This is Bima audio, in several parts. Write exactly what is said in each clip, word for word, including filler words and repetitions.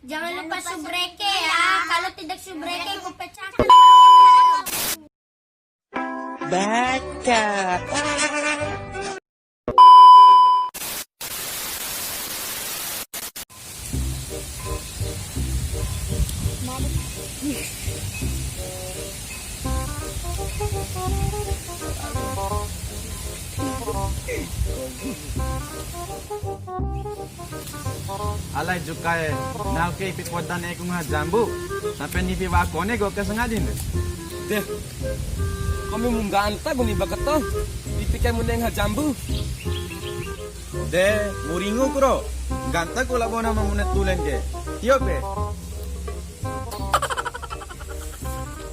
Jangan lupa subreke ya. Kalau tidak subreke, ku pecahkan. Baca. Alai Juka e, nahu ke ipi poda ne'e ku ngaha jambu, sampe nifi wa'a kone ku ke sangadin de. Deh, komi mu ngganta ku ni ba Kato, ipi ke mu ne'e ngaha jambu. De, mu ringu kuro, ngganta ku labo na ma bune tulen ke. Tio pe.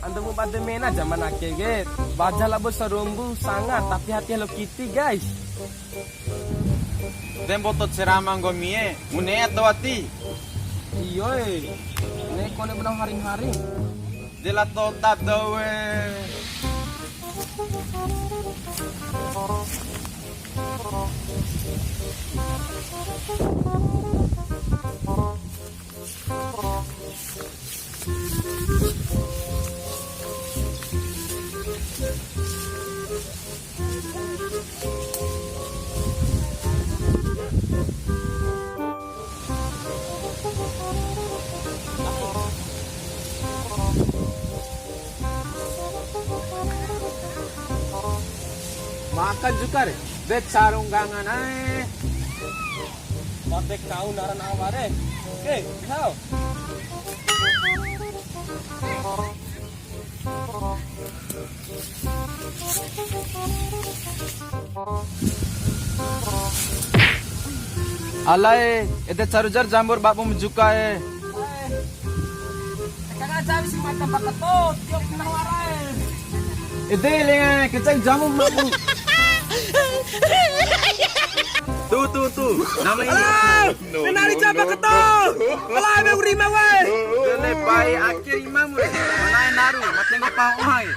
Ando mu bade mena zaman ake ke, wajah labo sarumbu sanga, tapi hati Hello Kitty, guys. De mboto cerama nggomi e, mu ne'e ato wati? Iyo e, ne'e kone ba nahu haring-haring. De la tota dou e. Makan Juka re, be carunggangan ae. Mate kau naran aware. Oke, hao. Alae, ede caru jar jambur babum Juka e. Kagak jam si mata paketo, tiap kena warai. Ede lenga kecek jamu mabu. Tuh, tuh, tuh. Nama ini? Alah, kenari jam paketo. Alah, be urima wae. Dele pai akhir imam we. Manae naru, mate ngopa ohai.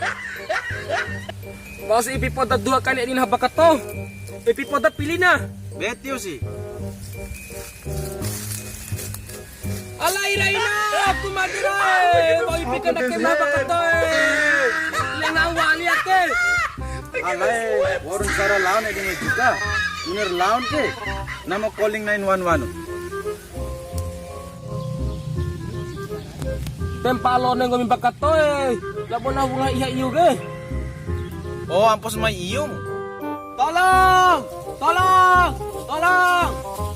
Mau si ipi poda dua kali ini nah paketo. Ipi poda pilih nah. Betiu sih. Alai raina, aku mati rai. Mau ipi kena kena paketo e. Lenga wali ate. Alai, warung sara lawan ede Juka. Bener lawan ke. Nama calling nine one one. Tempa lone nggomi paketo e. Labo na wunga iha iu ke. Oh, ampos mai iu. Tolong! Tolong! Tolong!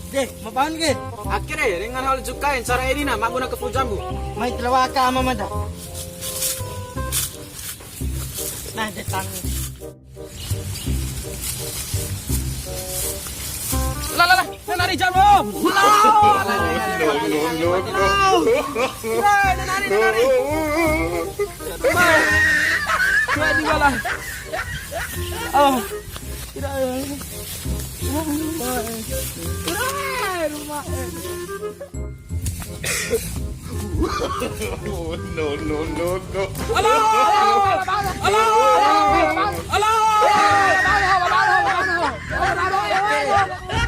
Deh, ma bahan ke? Akhir e, ringan hal Juka e, cara eri na, ma bune ke full jambu. Mai telawaka ama mada. Nah, de tangi. La, la, la, nanari jambu. La, la, la, la, la, la, la. La, nanari, nanari. Dua, dua lah. Oh. Tidak, eh. Rumah, eh. Rumah, eh. No, no, no, no. Halo! Halo! Halo!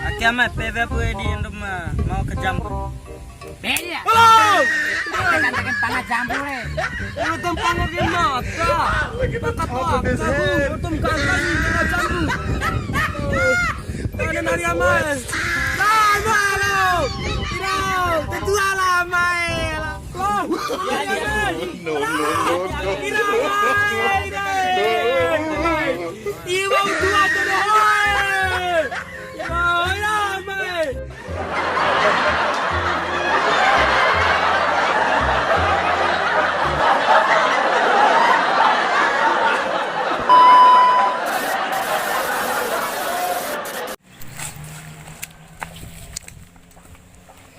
Ake ama, P W apa di Indo ma, mau ke jambu. Beli ya? Halo! Tekan-tekan panga jambu re. Lu tentang lagi mata. Pakat apa? Lu tentang lagi mata jambu. Mana nari ama? Lah, ama lo. Tidak, tentu ala ama e. Lo. No, no, no, no. Tidak, ama e. Iwa udu aja deh. Tidak, ama e.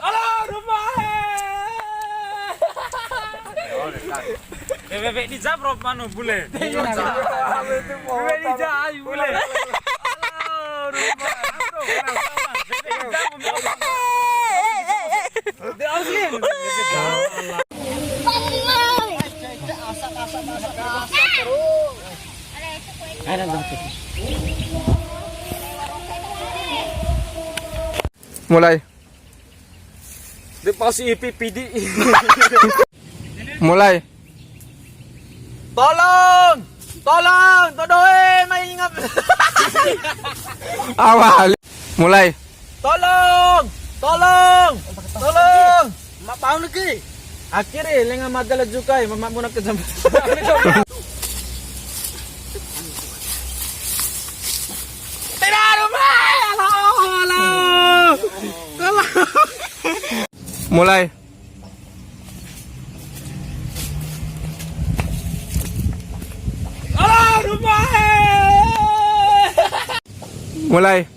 Alah, rumah e. Bebe, bebe, di jam rob manu bule. Bebe, di jam bule. Alah, rumah. Bebe, di jam. Mulai. Di pasi ipi pidi. Mulai. Tolong, tolong, todo e, mai ngap. Awal. Mulai. Tolong, tolong, tolong. Mak pau niki. Akhir e, lenga mada la jukai, mamak muna ke jam. Tidak, rumah, halo, halo. Tolong. Mulai. Halo, rumah. Mulai.